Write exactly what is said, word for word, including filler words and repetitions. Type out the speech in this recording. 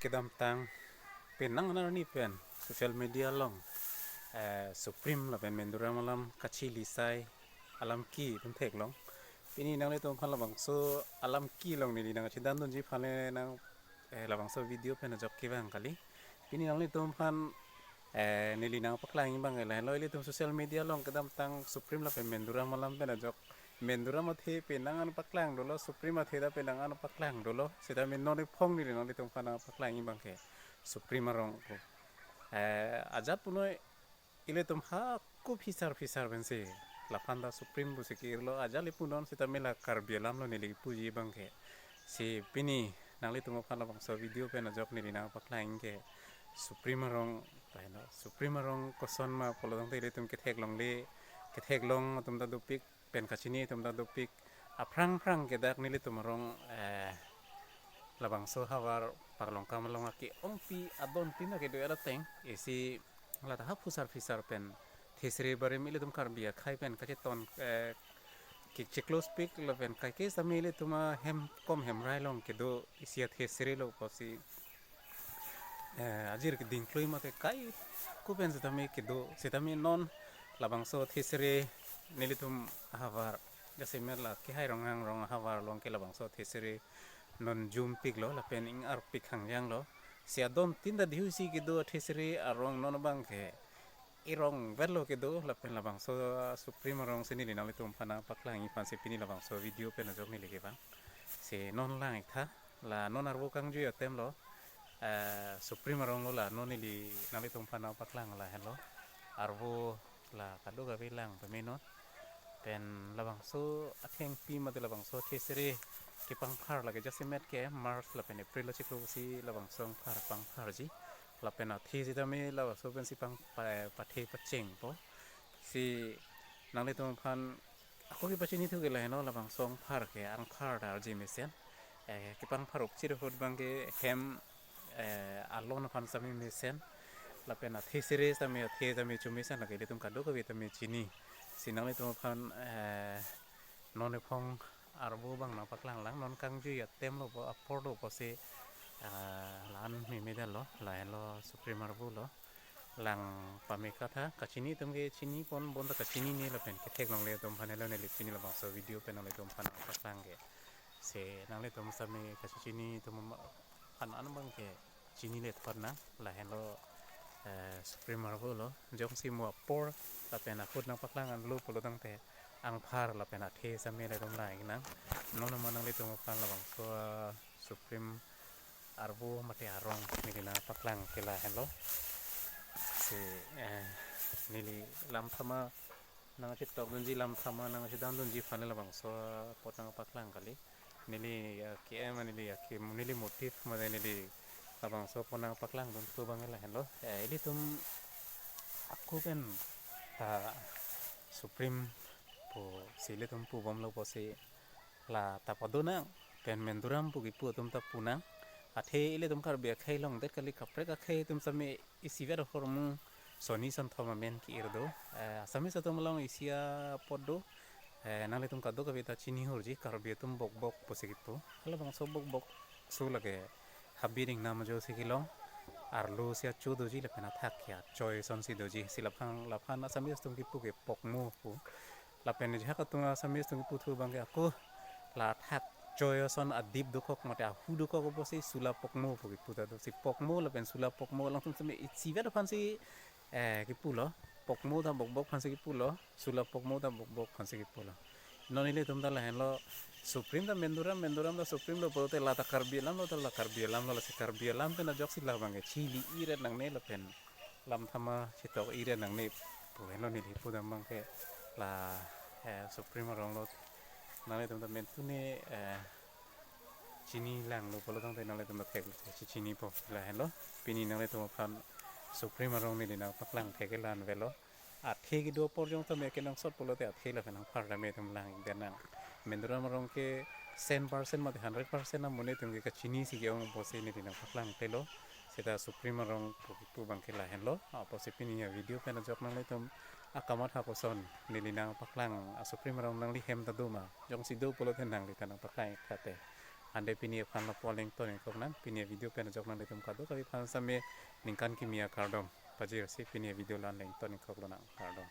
Kedamtang penang arni pen social media along, eh, Supreme lapen Menduram alam kachili sai alam ki tum theklong. Pini nanglitum aphan labangso alam ki along neli nangchedandunji aphan le nang, eh, labangso video pen ajok kevang kali. Pini nanglitum aphan, eh, neli nangpaklang abang ke lahenlo, ilitum social media along kedamtang Supreme lapen Menduram alam pen ajok, Menduram athe penang an paklang dolo, Supreme athe ta penang an paklang dolo. Seta mi non iphong neli nanglitum aphan nangpaklang abang ke Supreme arong ko. Eh, ajat punoi ilitum ha ko phisar phisar pensi laphan ta Supreme pusi ke-irlo, ajat le punon seta mi la Karbi alam lo neli puji abang ke. Si pini nanglitum aphan labangso video pen ajok neli nangpaklang ke Supreme arong, lahenlo, Supreme arong koson ma pulo tangte ilitum ketheklongle, ketheklong atum ta dopik, pen kachini atum ta dopik. Aphrang phrang ke dak nelitum arong, eh, labangso havar Parlongkam along ake-ongpi adon tin ake do-et ateng, isi lata ha phusar phisar pen thesere barim ilitum Karbi akhei pen kacheton, eh, kechiklo speak lapen kaike sami ilitum ahem kom hemrai along kedo isi athesere lo pusi, eh, ajir keding klui mate kai ko pen sitame kedo, sitame non labangso thesere nelitum ahavar jasemet la kehai Ronghang rong ahavar along ke labangso thesere non jumpiklo lapen ing-arpik hangjanglo. Si adon tin ta dihusi kedo athesere arong non abang ke irong verlo kedo lapen labangso Supreme arong si neli nanglitum aphan nangpaklangji aphan si pini labangso video pen ajok neli kevang. Si non lang-ik tha, la non arvo kangjui atem lo, eh, Supreme arong lo, la non neli nanglitum aphan nangpaklang lahenlo. Arvo la kadokave lang pame non. Pen labangso athengpi mate labangso thesere kepangphar lake jasemet ke March lapen April achiklo si labangso angphar pangpharji. Lapen athe sitame labangso pensi pang pa-, pathe pachengpo. Si nanglitum aphan ako kepachinithu ke lahenlo, labangso angphar ke angphar ta arje mesen. Eh, kepangphar upchir ahut abang ke hem, eh, alon aphan sami mesen. Lapen athesere sami, athe sami chomesen lake ilitum kadokave tame chini. Si nanglitum aphan, eh, non iphong arvo abang nangpaklang lang, non kangjui atem lo po, apor lo pusi, ah, la-an meme detlo, lahenlo Supreme arvo lo. Lang pame katha, kachini atum ke chinipon, bonta kachinine lapen ketheklongle atum aphan helo neli pini labangso video pen nanglitum aphan nangpaklang ke. Si nanglitum sami kachini atum aphan an abang ke chinile thot nang, lahenlo, eh, Supreme arvo lo, jongsi mo apor lapen ahut nangpaklang anlo pulo tangte angphar lapen athe sami le atum lang-ik nang. Non ma nanglitum aphan labangso, eh, Supreme arvo mate arong neli nangpaklang ke lahenlo. Si, eh, neli lam thama nangchetokdunji, lam thama nangchedandunji aphan le labangso apot nangpaklang kali. Neli, eh, ke-em, neli, eh, ke, neli motive mate neli labangso apot nangpaklangdun pu abang lahenlo. Eh, ilitum ako pen ta Supreme pusi ilitum pubomlo pusi la ta pado nang, pen Menduram pu kipu atum ta pu nang. Athe ilitum Karbi akhei along det kali, kaprek akhei atum sami isivet ahormu soni sonthom amen ke-ir do. Eh, Assamese atum along isi apot do. Eh, nanglitum kadokave ta chini hurji, Karbi atum bokbok pusi kipu. Halabangso bokbok su lake habit ingnam ajo si kelong. Arlo si achu doji lapen athak ke achoi asonsi doji. Si laphan, laphan Assamese atum kipu ke pokmo pu. Lapen jahak atum Assamese atum kiputhu abang ke ako la athak choi ason adip dokok mate ahu dokok pusi sula pokmo pu kipu ta do. Si pokmo lapen sula pokmo along atum sami isivet aphansi, eh, kipulo. Pokmo ta bokbok aphansi kipulo, sula pokmo ta bokbok aphansi kipulo. Non ilitum ta lahenlo, Supreme ta Menduram, Menduram ta Supreme lo pulote la ta Karbi alam lo, ta la Karbi alam lo, lasi Karbi alam pen ajoksi labang ke chili-iret nangne lapen lam thama chetok-iret nangne pu helo neli pudam abang ke la, eh, Supreme arong lo nanglitum ta mentune, eh, chini langlo pulo tangte nanglitum ta thek chinipo lahenlo. Pini nanglitum aphan Supreme arong neli nangpaklang thek ke la-an avelo. Athe kedo apor jong tame kenangsot pulote athe lapen angphar tame atum lang-ik det nang. Menduram arong ke cent percent mate hundred percent amonit atum ke kachinisi ke-ong pusi neli nangpaklang telo. Seta Supreme arong pu kipu abang ke lahenlo. Apotsi pini avideo pen ajok nanglitum akamatha koson neli nangpaklang a-Supreme arong nangli hem ta do ma? Jongsi do pulote nangli ta nangpaklang-ik tha te. Ante pini aphan lapu-an le ington ingkok nang, pini video pen ajok nanglitum kadokave aphan same ningkan kimi akardom pajirsi pini video la-an le ington ingkok lonang, kardom.